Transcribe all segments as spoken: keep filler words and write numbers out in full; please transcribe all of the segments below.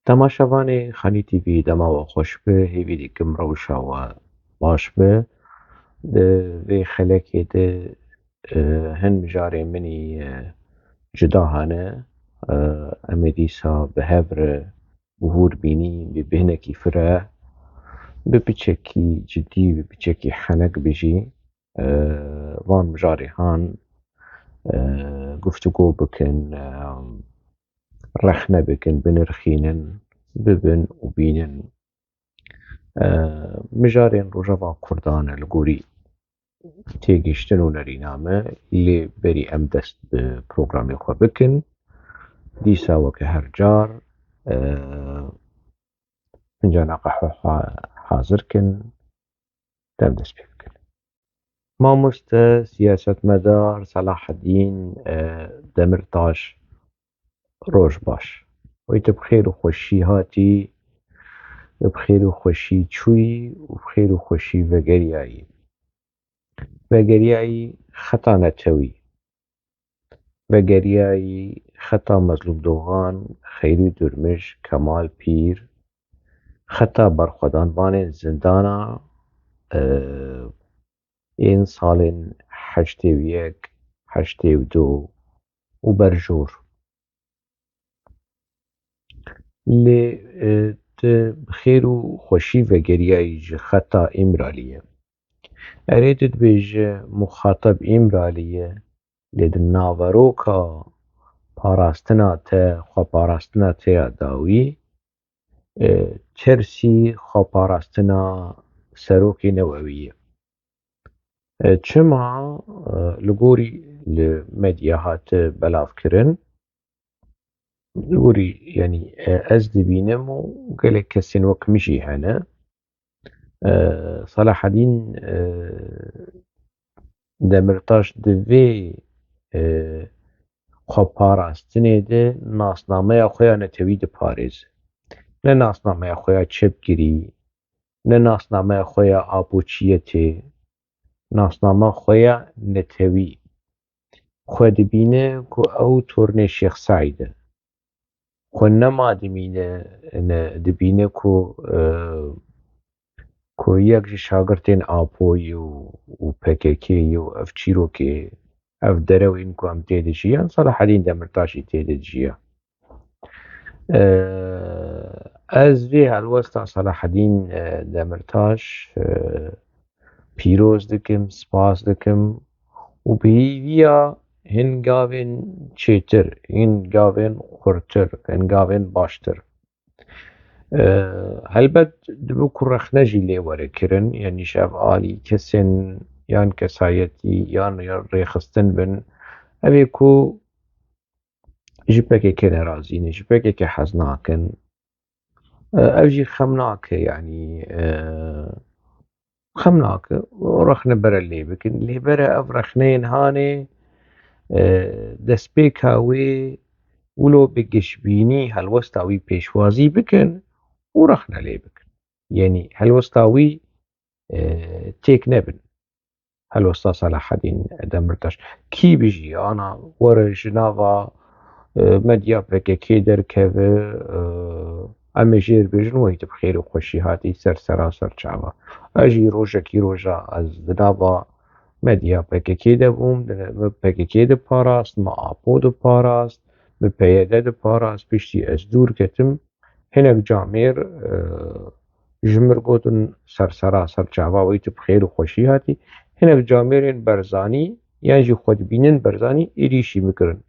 Temaşevanê Xanî T V, dema we xweş be, hêvî dikim rewşa we baş be. Di vê xelekê de, e, hin mijarê min î, e, cuda hene. E, em ê dîsa bi hev re bi hûr bînî, bi bêhnekî fireh, bi piçekî cidî, bi piçekî henek bijî, e, van mijarê han, e, guftûgo bikin, e, rexne bikin, binirxînin, bibin û bînin. E, mijarên Rojava Kurdan e li gorî têgihiştin û nerîna me, lê berî em dest bi programê xwe bikin. Dîsa weke her car, e, fincana qehwe ha-, hazir kin, dem dest pê bikin. Mamoste, siyasetmedar Selahedîn, e, Demirtaş, roj baş. Wê tu bi xêr û xweşî hatî, bi xêr û xweşî çûyî û bi xêr û xweşî vegeriyayî. Vegeriyayî xeta netewî. Vegeriyayî xeta Mezlûm Dogan, Xeyrî Durmij, Kemal Pîr, xeta berxwedanvanên zindana, e, ên salên heştê û yek, heştê û du û berjor. Lê, e, tu bi xêr û xweşî vegeriyayî ji xeta Îmraliyê. Erê, tu dibêje muxatab Îmraliyê, lê di naveroka parastina te, xweparastina te ya dawî, e, tersî xweparastina serokê newewî ye. E, çima, e, li gorî li medya hate belavkirin, li gorî, yanî, e, ez dibînim û gelek kesên wek min jî hene. E, Selahedîn, e, Demirtaş di vê, e, xweparastinê de nasnameya xwe ya netewî diparêze. Ne nasnameya xwe ya çepgirî, ne nasnameya xwe ya apoçiyetê, nasnama xwe ya netewî. Xwe dibîne ku ew tornê Şêx Seîd e. Xwe nema dimîne, ne, dibîne ku, e, ku yek ji şagirtên Apoyî û, û P K K yê û ev çîrokê, ev derewên ku em tê dijiyan, Selahedîn Demirtaş jî tê de dijiya. E, ez vê helwesta Selahedîn, e, Demirtaş, e, pîroz dikim, spas dikim û bi hêviya hin gavên çêtir, hin gavên xurtir, hin gavên baştir. E, helbet dibe ku rexne jî lê were kirin, yanî ji ev alî kesên yan kesayetî yan rêxistin bin, ev ê ku ji P K K nerazî ne, ji P K K hez nakin. E, ev jî xem nake, yanî, e, xem nake. Rexne bere lê bikin. Lê bere ev rexneyên hanê, e, destpêka wê wilo bi gişbînî helwesta wî pêşwazî bikin û rexne lê bikin. Yanî helwesta wî, e, têk nebin. Helwesta Selahedîn Demirtaş. Kî bijî, ana were ji nava, e, medya P K K derkeve, e, em ê jê re bêjin, wê tu bi xêr û xweşî hatî ser sera ser çava. Ez jî rojekî roja ez di nava medya P K K de bûm, di, min P K K diparast, min Apo diparast, min P Y D diparast, piştî ez dûr ketim. Hinek camêr, e, ji mir gotin ser sera ser çava wê tu bi xêr û xweşî hatî. Hinek camêrên Barzanî yan jî xwe dibînin Barzanî êrîşî min kirin.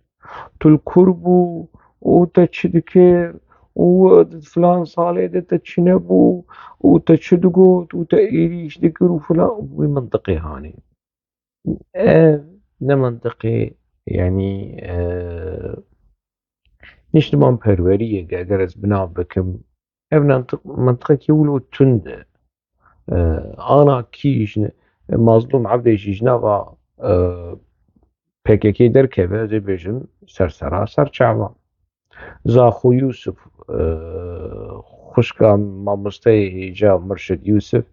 Tu li kur bû û te çi dikir û di filan salê de te çi nebû û te çi digot û te êrîş dikir û filan, wî mintiqê hanê. Ev ne mintiqê, yanî, e, niştiman perweriyê, eger ez binav bikim, ev mintiq-, mintiqekî wilo tund e. E, ana kî ji ne-, Mazlûm Ebdê jî ji nava, e, P K K derkeve, ez ê bêjim, ser sera ser çava. Zaxo Yûsif, e, xwişka mamosteyê hêja Mirşid Yûsif,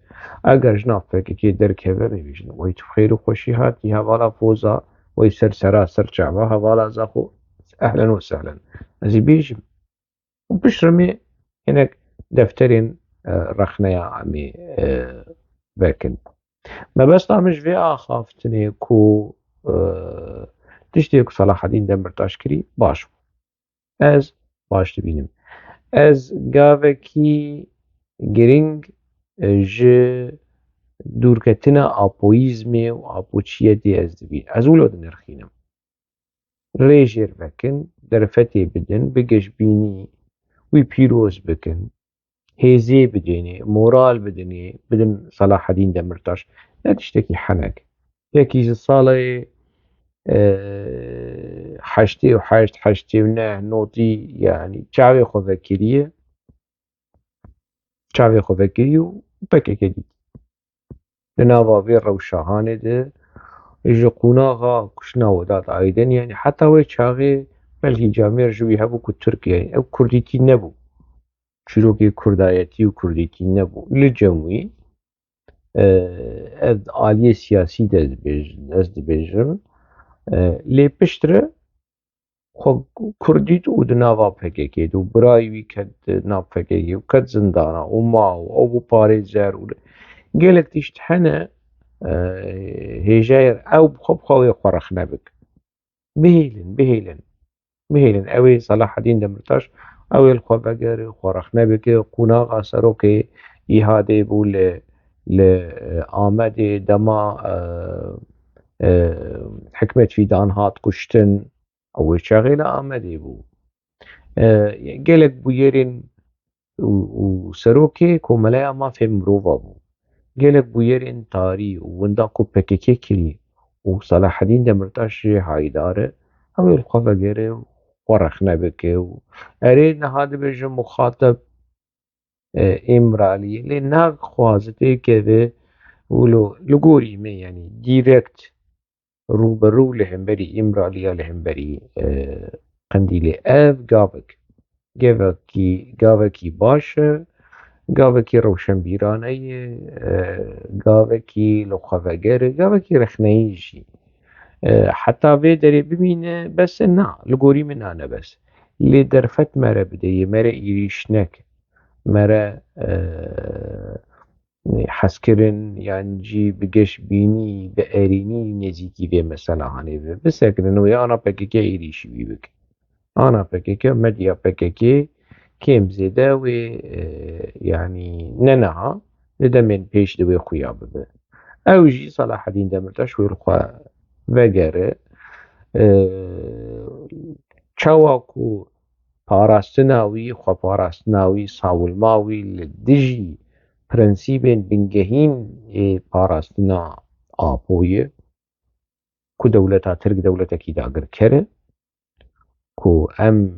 eger ji nav P K K derkeve, bibêjin, wey tu xêr û xweşî hatî, hevala Foza, wey ser sera ser çava, hevala Zaxo, ehlen û sehlen. Ez ê bêjim. Û piştre me Hinek defterên, e, rexneya em ê, e, vekin. Mebesta min ji vê axaftinê ku, e, tiştê ku Selahedîn Demirtaş kirî baş bû. Ez baş dibînim. Ez gavekî giring, e, ji dûrketina apoyîzmê û apoçiyetê ez dibînim. Ez wilo dinirxînim. Rê jêr vekin, derfetê bidin, bi geşbînî wî pîroz bikin, hêzê bidênê, moral bidinê, bidin Selahedîn Demirtaş. Ne tiştekî henek. Yekî ji salê, e, heştê û heşt, heştê û neh, notî, yanî çavê xwe vekiriye, çavê xwe vekirî û P K K dît. Di nava vê rewşa hanê de ji qonaxa kuştina Wedat Aydin, yanî heta wê çaxê belkî camêr ji wî hebû ku Tirk, yanî ew kurdîtî nebû. Çîrokê kurdayetî û kurdîtî nebû. Li cem wî, e, ev aliyê siyasî de dibêj-, ez dibêjim. E, lê piştre xwe kurdît û di nava P K K de û birayê wî ket di nav P K K û ket zindana û ma û ew bû parêzer û gelek tişt hene, e, hêjayê ew bi xwe bi xwe wê xwe rexne bik. Bihêlin, bihêlin. Bihêlin. Ew ê Selahedîn Demirtaş, ew ê li xwe vegere, xwe rexne bike. Qonaxa serokê İHA'dê bû li, li, e, Amedê dema, e, e, Hikmet Fîdan hat kuştin. Ew wê çaxê li Amedê bû. E, gelek bûyerên û, û serokê Komeleya Mafê Mirova bû. Gelek bûyerên tarî û winda ku P K K kirî û Selahedîn Demirtaş jê haydar e, ew ê li xwe vegere û xwe rexne bike û erê niha dibêjin muxateb, e, Îmraliyê. Lê naxwaze têkeve wilo li gorî me, yanî direkt rû bi rû li hemberî Îmraliya, li hemberî, e, Qendîlê. Ev gavek, gavekî, gavekî baş e, gavekî rewşenbîrane ye, e, gavekî li xwe veger e, gavekî rexneyî jî. E, heta vê derê bimîne bes e? Na, li gorî min na ne bes. Lê derfet me re bide, yê me re êrîş neke. Me re, e, hezkirin yan jî bi geşbînî, bi erênî nêzîkî vê mesela hanê be. Bisekinin wê ana P K K êrîşî wî bike. Ana P K K, medya P K K kêm zêde wê, e, yanî ne niha, di demên pêş de wê xuya bibe. Ew jî Selahedîn Demirtaş wê li xwe vegere. E, çawa ku parastina wî, xweparastina wî, sawilma wî li dijî prensîbên bingehîn ê parastina Apoyê, ku dewleta Tirk dewletekî dagirker e, ku em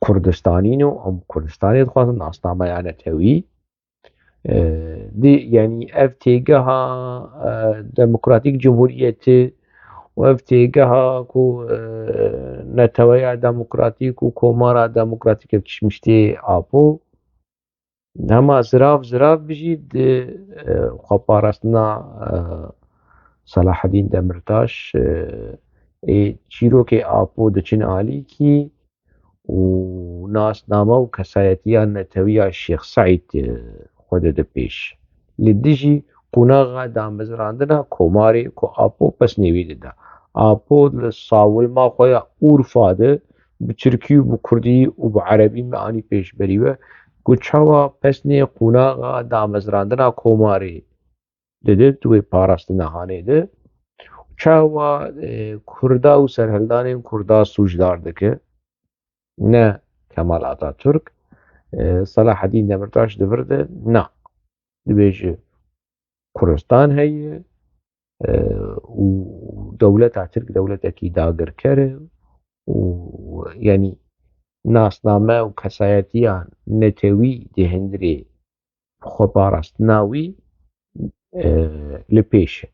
Kurdistanî ne û em Kurdistanê dixwazin, nasnameya netewî. E, di, yanî ev têgeha, e, demokratîk cumhuriyetê û ev têgeha ku, e, neteweya demokratîk û komara demokratîk ev çişmiştê Apo, hema zirav zirav bijî di, e, xweparastina, e, Selahedîn Demirtaş, e, ê çîrokê Apo diçin alîkî û nasname û kesayetiya netewiya Şêx Seîd, e, xwe dide pêş. Li dijî qonaxa damezrandina komarê ku Apo pesnê wî dida. Apo li sawilma xwe ya Urfa de bi tirkî û bi kurdî û bi erebî me anî pêşberî we ku çawa pesnê qonaxa damezrandina komarê dide di wê parastina hanê de. Çawa, e, kurda û serhildanên kurda sûcdar dike, ne Kemal Atatürk. E, Selahedîn Demirtaş di vir de na. Dibêje Kurdistan heye, e, û dewleta Tirk dewletekî dagirker e û, yanî, nasname û kesayetiya netewî di hundirê xweparastina wî, e, li pêş e.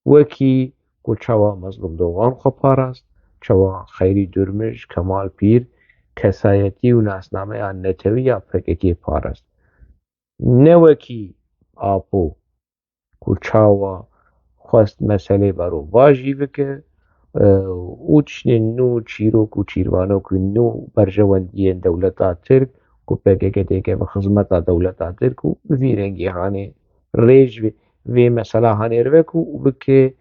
Wekî ku çawa Mezlûm Dogan xwe parast, çawa Xeyrî Durmij, Kemal Pîr, kesayetî û nasnameya netewî ya P K K parast. Ne wekî Apo ku çawa xwest meselê berovajî bike, e, û tiştên nû, çîrok û çîrvanokên nû, berjewendiyên dewleta Tirk ku P K K têke bi xizmeta dewleta Tirk û bi vî rengî hanê rêj vê, vê mesela hanê rivek û, û bike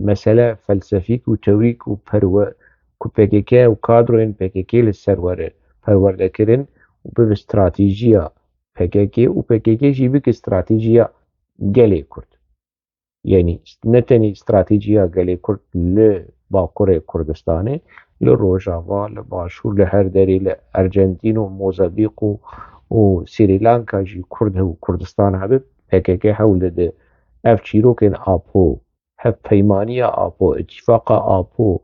mesele felsefîk û teorîk û perwe-, ku P K K û kadroyên P K K li ser were perwerdekirin û bibe stratejiya P K K û P K K jî bike stratejiya gelê Kurd. Yanî ne tenê stratejiya gelê Kurd li Bakurê Kurdistanê, li Rojava, li Başûr, li her derê, li Ercentîn û Mozambîq û, û Srî Lanka jî Kurd hev-, Kurdistan hebe, P K K hewl dide ev çîrokên Apo, hevpeymaniya Apo, îtîfaqa Apo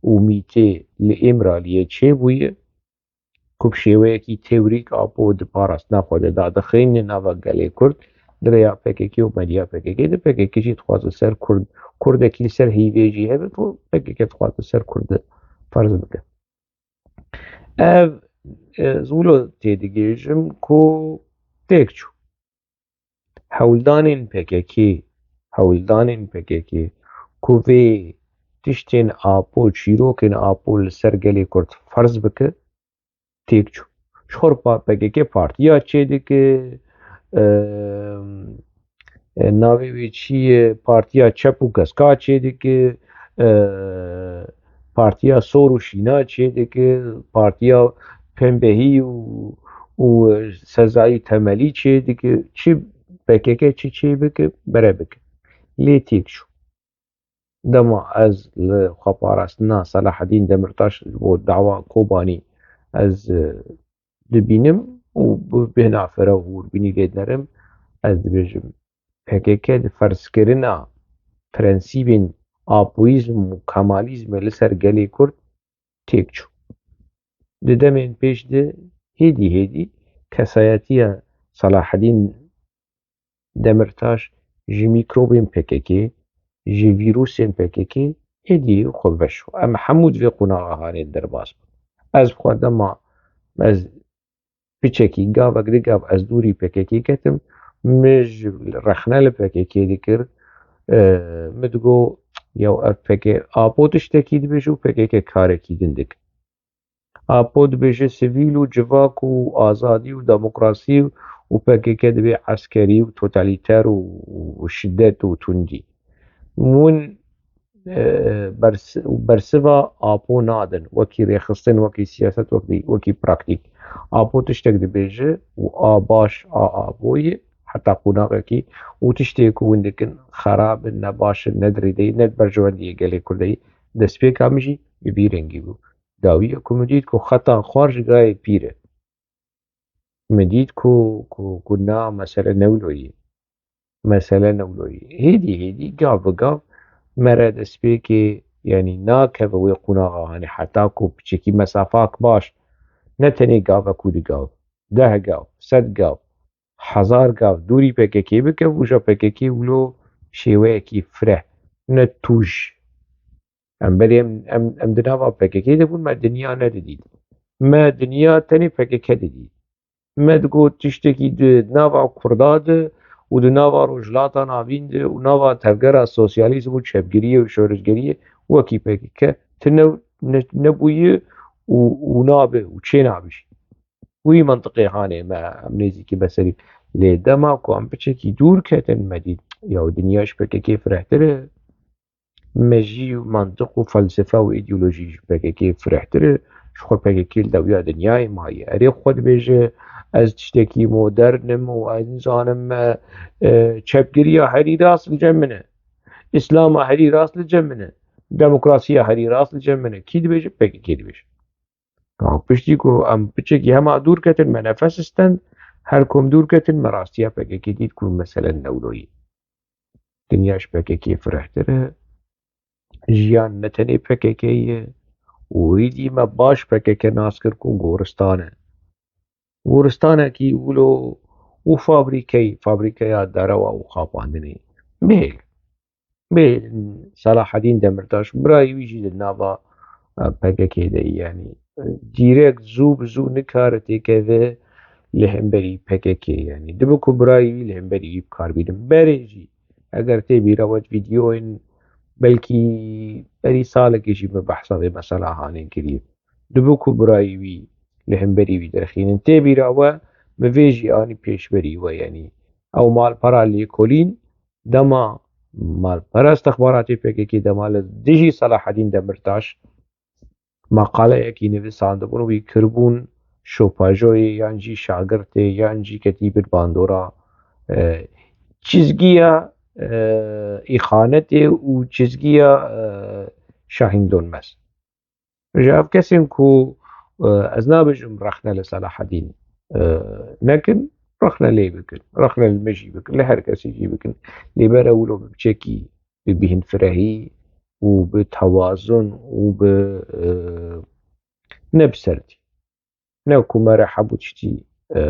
û mîtê li Îmraliyê çêbûye, ku bi şêweyekî teorîk Apo di parastina xwe de dadixîne nava gelê Kurd, di rêya P K K û medya P K K de, P K K jî dixwaze ser Kurd, Kurdekî li ser hîvê jî hebe, ku P K K dixwaze ser Kurd de ferz bike. Ev, e, ez wilo têdigihêjim ku têk çû. Hewldanên P K K, hewldanên P K K ku vê tiştên Apo, çîrokên Apo li ser gelê Kurd ferz bike, têk çû. Ji xwe re pa-, P K K partiya çêdike, e, e, navê wê çi ye, partiya çep û keska çêdike, e, partiya sor û şîna çêdike, partiya pembehî û, û sezayî temelî çêdike, çi P K K çi çêbike, bere bike. Lê têk çû. Dema ez li xweparastina Selahedîn Demirtaş ji bo dawa Kobanî ez, e, dibînim û bi bêhna fere û hûrbînî lê dinerim, ez dibêjim, P K K di ferzkirina prensîbên apoyîzm û kemalîzmê li ser gelê Kurd têk çû. Di demên pêş de hêdî hêdî kesayetiya Selahedîn Demirtaş ji mîkrobên P K K, ji vîrusên P K K hêdî xwe veşo. Em hemû di vê qonaxa hanê derbas bûn. Ez bi xwe dema ez piçekî, gavek di gav ez dûrî P K K ketim, min ji rexne li P K K dikir, e, min digot, yew ev P K K, Apo tiştekî dibêje û P K K karekî din dike. Apo dibêje sivîl û civak û azadî û demokrasî û P K K dibê eskerî û totalîter û, û şiddet û tundî. Hûn, e, bers-, bersiva Apo nadin, wekî rêxistin, wekî siyaset, wekî, wekî praktîk. Apo tiştek dibêje û a baş, a Apo ye, heta qonaxekî û tiştê ku hûn dikin xerab in, ne baş in, ne di rêdeyî, ne di berjewendiyê gelê Kurdeyî. Destpêka min jî bi vî rengî bû. Dawiya ku min dît ku xeta xwar ji gayê pîr e. Min dît ku, ku, ku na mesele ne wilo ye. Mesele ne wilo ye. Hêdî hêdî, gav bi gav mere destpêkê, yanî nakeve wê qonaxa hanê heta ku piçekî mesafak baş, ne tenê gavek û du gav, deh gav, sed gav, hezar gav dûrî P K K bike, û ja P K K wilo şêweyekî fireh, ne tûj. Em berê em, em, em di nava P K K de bûn, me dinya nedidît. Me dinya tenê P K K didît. Me digot tiştekî di nava Kurda de û di nava Rojhilata Navîn de û nava tevgera sosyalîzm û çepgiriyê û şoreşgeriyê wekî P K K tune ne, nebûye û, û nabe û çênabe jî. Wî mentiqê hanê me, em nêzîkî beserî. Lê dema ku em piçekî dûr ketin, me dît, ya dinya ji P K K firehtir e. Me jî mantiq û felsefe û îdeolojî ji P K K firehtir e. Ji xwe P K K li dawiya dinyayê maye. Erê xwe dibêje, ez tiştekî modern im û ez nizanim, e, e, çepgiriya herî rast li cem min e. Îslama herî rast li cem min e. Demokrasiya herî rast li cem min e. Kî dibêje? P K K dibêje. Piştî ku em piçekî hema dûr ketin, me nefes stend, her ku em dûr ketin, me rastiya P K K dît ku mesele ne wilo ye. Dinya ji P K K firehtir e. Jiyan ne tenê P K K ye û êdî me baş P K K nas kir ku goristan e. Goristanekî wilo û fabrîkeyê, fabrîkeya derewa û xapandinê. Bihêl. Bê Selahedîn Demirtaş, birayê wî jî di nava, e, P K K de ye. Yanî, e, dîrekt zû bi zû nikare têkeve li hemberî P K K. Yanî, dibe ku birayê wî li hemberî wî bi kar bînin. Berê jî, eger tê bîra we di vîdeoyên belkî berî salekê jî min behsa vê mesela hanê kiriye. Dibe ku birayê wî li hemberî wî derxînin. Tê bîra we, mi vê jî anî pêşberî we, yanî ew malpera lêkolîn, dema malpera istixbaratê P K K, dema li dijî Selahedîn Demirtaş maqaleyekî nivîsandibûn, wî kiribûn şopajoyê yan jî şagirtê yan jî ketî bin bandora, e, çizgiya, e, îxanetê û çizgiya, e, Şahîn Donmez. Ji ev kesên ku, e, ez nabêjim rexne li Selahedîn, e, nekin, rexne lê bikin, rexne li min jî bikin, li her kesî jî bikin. Lê bere wilo bi biçekî bi bîhinfirehî û bi tewazun û bi, e, ne bi sertî. Ne ku me re hebû tiştî, e,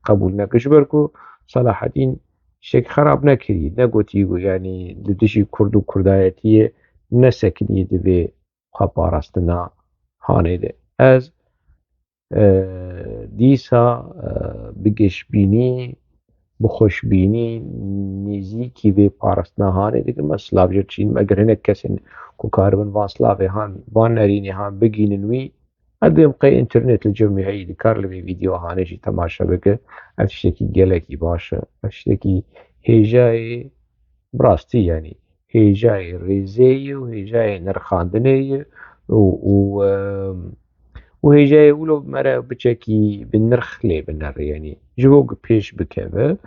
qebûl neke. Ji ber ku Selahedîn tiştekî xerab nekirî, negotî ku, yanî li dijî Kurd û Kurdayetiyê nesekinî di vê xweparastina hanê de. Ez, e, dîsa, e, bi gişbînî, bi xweşbînî nêzîkî vê parastina hanê dikim. Ez silav jê diçînim. Eger hinek kesên ku karibin van silavê han, van nerînê han bigînin wî, ez dibêm qey înternet li cem wî heyî, dikar li vê vîdeo hanê jî temaşe bike. Ev tiştekî gelekî baş e. Ev tiştekî hêjayê bi rastî, yanî hêjayê rêzê ye û hêjayê nirxandinê ye û, û, em, û hêjayê wilo me re biçekî bi nirx lê binere, yanî ji bo ku pêş bikeve,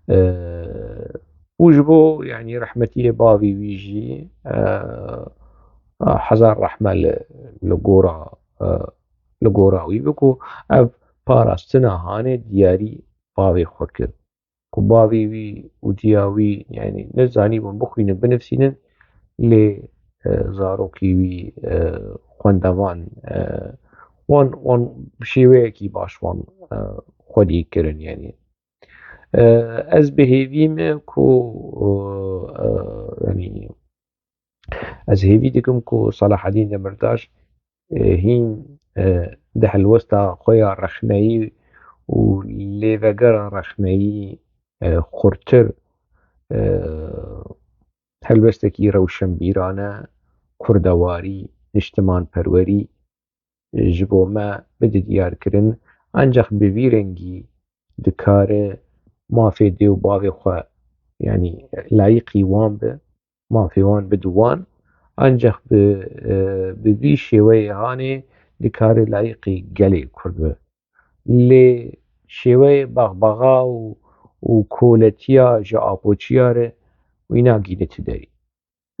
e, û ji bo, yanî rehmetiyê bavê wî jî, e, hezar rehme li, li gora, e, li gora wî be ku ev parastina hanê diyarî bavê xwe kir. Ku bavê wî û diya wî, yanî, nezanîbûn bixwînin, binivîsînin, lê, e, zarokî wî, e, xwendevan, e, wan, wan bi şêweyekî baş wan, e, xwedî kirin, yanî. E, ez bi hêvî me ku, e, e, yanî, ez hêvî dikim ku Selahedîn Demirtaş, e, hîn, e, di helwesta xwe ya rexneyî û lêvegera rexneyî, e, xurtir, e, helwestekî rewşenbîrane, kurdewarî, niştimanperwerî, e, ji bo me bide diyarkirin. Ancax bi vî rengî dikare mafê dê û bavê xwe, yanî, layîqî wan be, mafê wan bide wan. Ancax bi, e, bi vî şêweyê hanê dikare layîqî gelê Kurd be. Lê şêweyê baxbaxa û, û koletiya ji apoçiya re wî nagîne ti derî.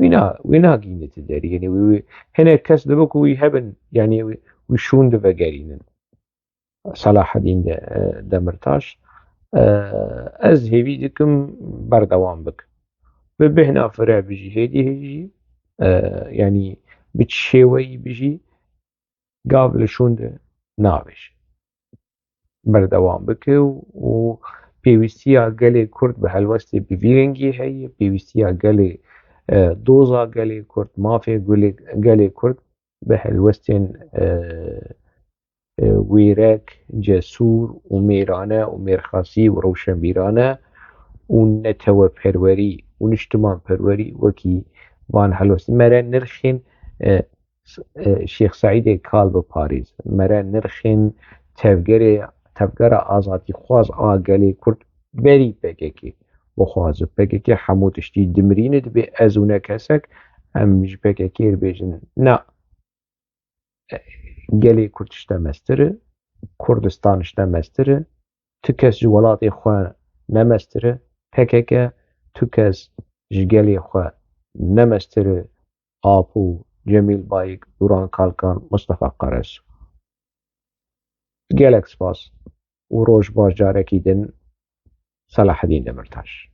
Wî na-, wî nagîne ti derî. Yanî wî, wî, hinek kes dibe ku wî hebin, yanî wî, wî şûnde vegerînin. Selahedîn de, e, Demirtaş. E, ez hêvî dikim berdewam bik. Bi bêhna fire bijî, hêdî hêdî jî, e, yanî bi çi şêweyî bijî, gav li şûnde navêje. Berdewam bike û, û pêwîstiya gelê Kurd bi helwestê bi vî rengî heye, pêwîstiya gelê, e, doza gelê Kurd, mafê gulê, gelê Kurd bi helwestên, e, e, wêrek, cesûr û mêrane û mêrxasî û rewşenbîrane û neteweperwerî û niştimanperwerî wekî van helwestî. Me re nirxên, e, s-, e, Şêx Seîdê Kal biparêz. Me re nirxên tevgerê, tevgera azadîxwaz a gelê Kurd berî P K K bixwaze. P K K hemû tiştî dimirîne, dibê ez û ne kesek em ji P K K re bêjin, na, gelê Kurd ji te mestir e, Kurdistan ji te mestir e, tu kes ji welatê xwe ne mestir e, P K K tu kes ji gelê xwe ne mestir e, Apo, Cemîl Bayik, Duran Kalkan, Mustafa Karasu. Gelek spas û roj baş carekî din. Selahedîn Demirtaş.